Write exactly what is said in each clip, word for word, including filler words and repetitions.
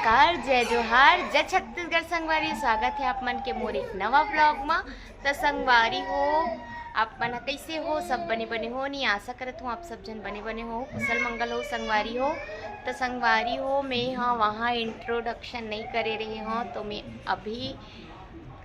नमस्कार, जय जोहार, जय छत्तीसगढ़ संगवारी। स्वागत है आप मन के मोर एक नवा vlog मा। त संगवारी हो, आप मन ह कइसे हो? सब बने बने हो नी? आशा करत हूँ आप सब झन बने बने हो, कुशल मंगल हो संगवारी हो। त संगवारी हो, मैं ह वहाँ introduction नहीं करे रहे हो, तो मैं अभी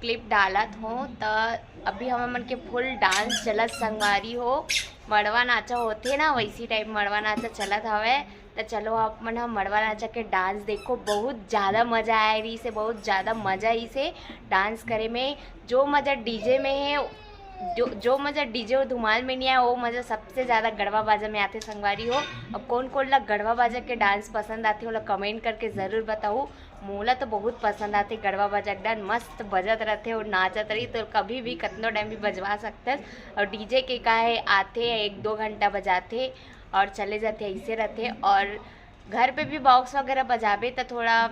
clip डालत हो। त अभी हमर मन के full dance चलत संगवारी हो, मड़वा नाचा होथे ना, वैसी type मड़वा नाचा चलत हवय। त चलो आप मन ह मड़वा नाचा के dance देखो, बहुत ज़्यादा मज़ा आए रहिसे, बहुत ज़्यादा मज़ा आइसे dance करे में। जो मज़ा DJ में है, जो जो मज़ा DJ और धुमाल में नहीं आया, वो मज़ा सबसे ज़्यादा गड़वा बाजा में आथे संगवारी हो। अब कौन कौन ला गड़वा बाजा के dance पसंद आथे, ओला comment करके ज़रूर बताओ। मोला तो बहुत पसंद आथे गड़वा बाजा के dance, मस्त बजत रथे और नाचत रही। तो कभी भी कतनो time भी बजवा सकते हैं। और DJ के का है, आथे एक दो घंटा बजाथे और चले जाथे, ऐसे रथे। और घर पे भी box वगैरह बजाबे त थोड़ा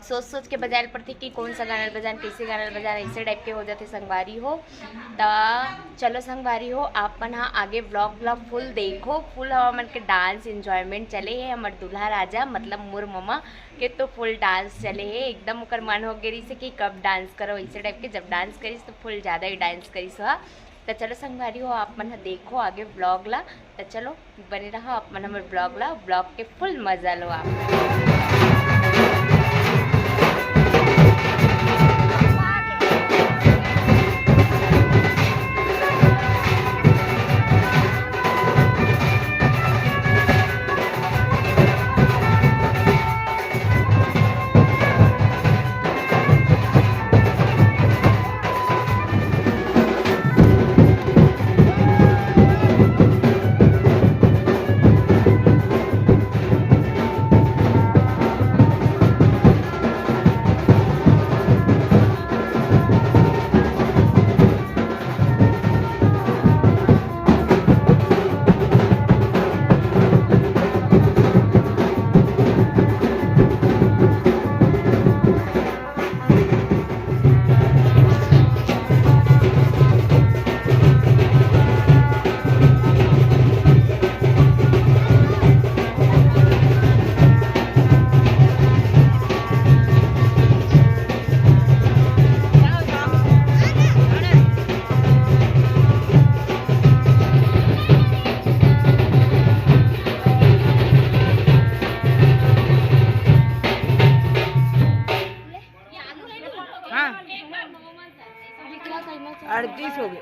सोच सोच के बजाए ल पड़थे कि कौन सा गाना ल बजान, कैसे गाना ल बजान, ऐसे type के हो जाथे संगवारी हो। त चलो संगवारी हो, आप मन ह आगे vlog ला full देखो, full हमर मन के dance enjoyment चले हे। हमर दूल्हा राजा मतलब मोर ममा के तो full dance चले हे, एकदम ओकर मन हो गे रहिसे कि कब dance करो, ऐसे type के जब dance करिस तो full ज़्यादा ही dance करिस हा। त चलो संगवारी हो, आप मन ह देखो आगे vlog ला। त चलो बने रहा आप मन हमर vlog ला, vlog के full मजा लो आप। हाँ। अड़तीस हो गए।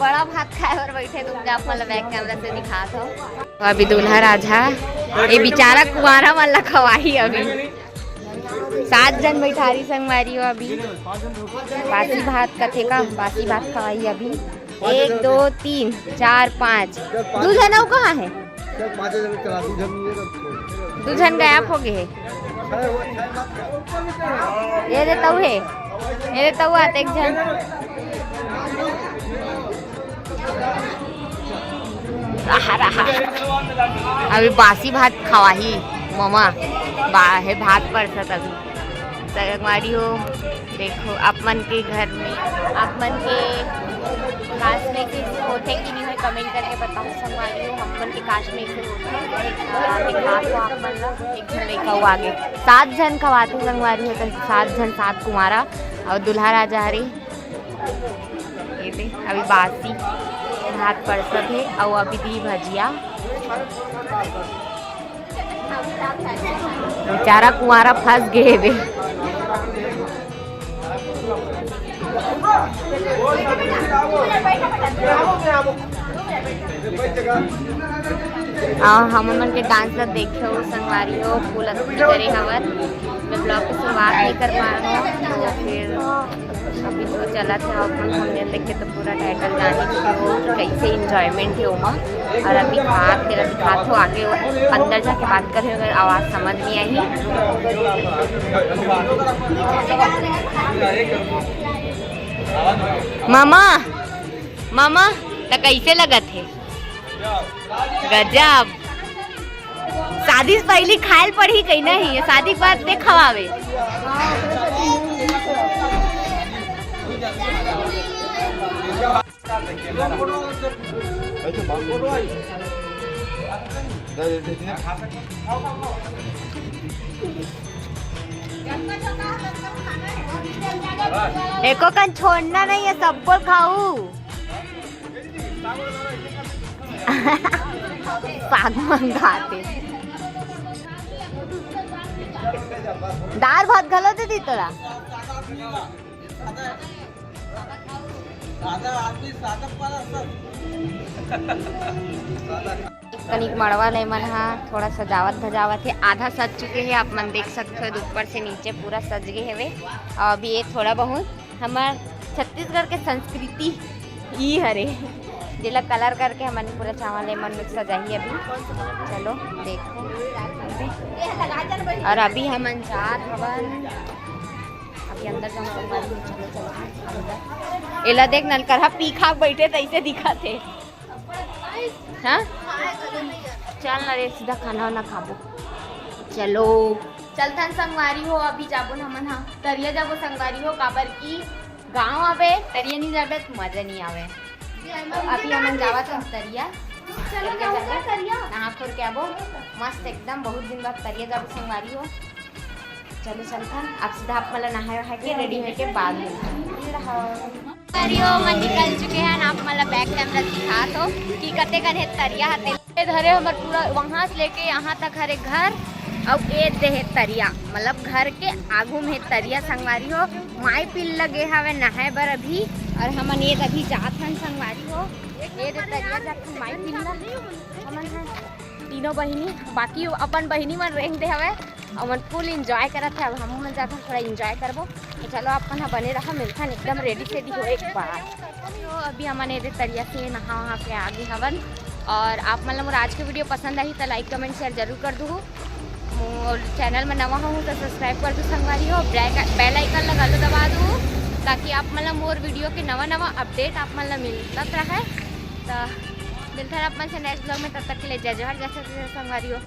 बड़ा भात खाए बर बैठे, तुम जा, आप मन ला back camera से दिखात हो। अभी दूल्हा राजा, ये बेचारा कुंवारा मन ला खवाही अभी। सात झन बैठारी संगवारी हो अभी। बासी भात कथे का, बासी भात खवाही अभी। एक, दो, तीन, चार, पाँच। दू झन अउ कहाँ हे? चल, पाँच जन चला, दू झन नहीं है, तब छोड़। दू झन गायब हो गए हे। छह हो, छह मत कर। ये दे तऊ हे, ये दे तऊ आते एक झन। रहा, रहा। अभी बासी भात खवाही ममा, बा-, हे भात परसत अभी। संगवारी हो, देखो, आप मन के घर में, आप मन के कास्ट में से होथे कि नहीं होय, comment करके बताओ संगवारी हो। हम मन के कास्ट में से होथे, अ, दिखा दो आप मन ला। एक झन लइका हुआ आगे, सात झन खवाथे संगवारी हो, तो सात झन, सात कुंवारा अउ दूल्हा राजा हरे। ये दे, अभी बासी भात परसत हे, अउ अभी दी भजिया। बेचारा कुंवारा फंस गए हेबे। अउ हमन मन के dance ला देखे हो संगवारी हो, full अभी करे हवन। मैं vlog की शुरुआत नहीं कर पाए हो, तो फिर अभी तो चलत हे, अपन हमने देख के तो पूरा title जाने के हो कि कैसे enjoyment हे ओमा। और अभी खात, फिर अभी खात हो, आगे अंदर जाके बात करे, अगर आवाज समझ नहीं आई। मामा, मामा, त कैसे लगत हे? गजब। शादी से पहली खायल पड़ही कहीं नहीं, शादी के बाद ते खवावे। एको कन छोड़ना नहीं है, सब बोल खाऊ। साग मंगाते। दाल भात घलो दे दी तोला। कनिक मड़वा ले मन हा थोड़ा सजावत धजावत हे, आधा सज चुके हे, आप मन देख सकते हो ऊपर से नीचे पूरा सज गए हवे। और अभी ये थोड़ा बहुत हमर छत्तीसगढ़ के संस्कृति ई हरे, जेला colour करके हमन पूरा चावल ले मन सजाही अभी। चलो देखो, और अभी हमन जात हवन, अभी अंदर जाऊँ। चलो, चलो, एला देख, नलकरहा पी खा बैठे तैसे दिखत हे। हाँ? चल ना रे, सीधा खाना वाना खाबो। चलो, चलथन संगवारी हो, अभी जाबो न हमन हा तरिया जाबो संगवारी हो, काबर की गाँव आवे, तरिया नहीं जाबे त मजा नहीं आवे। तो अभी हमन जावत हन तरिया, चलो, तरिया जाबो, नहा खोर के आबो, मस्त एकदम, बहुत दिन बाद तरिया जाबो संगवारी हो। चलो चलथन, अब सीधा आप मन ला नहाए वहाए के ready होए के बाद मिलथन। ये रहा। संगवारी हो, मन निकल चुके हैं, आप मन ला back camera दिखात हो कि कते कन हे तरिया हते। ये धरे हमर पूरा वहां से लेके यहाँ तक हरे घर, अब ये दे हे तरिया, मतलब घर के आगू में हे तरिया संगवारी हो। माई पिल्ला गे हवे नहाए बर अभी, और हमन ये अभी जात हन संगवारी हो, ये दे तरिया जात हन माई पिल्ला। हमन ह तीनों बहिनी, बाकी अपन बहिनी मन रेंग दे हवे, हमन full enjoy करत हे। अब हमन जाथन थोड़ा enjoy करबो। तो चलो, अपन ह बने रहा, मिलथन एकदम ready सेडी हो एक बार। तो अभी हमन एदे तरिया से नहा वहा के आगे हवन। और आप मन ला मोर आज के video पसंद आही तो like, comment, share जरूर कर दू। मोर channel में नवा हो तो subscribe कर दू संगवारी हो, bell icon ला घलो दबा दू, ताकि आप मन ला मोर video के नवा नवा update आप मन ला मिलत रहे। तो मिलथन आप मन से next vlog में, तब तक के लिए जय जोहार, जय छत्तीसगढ़ संगवारी हो।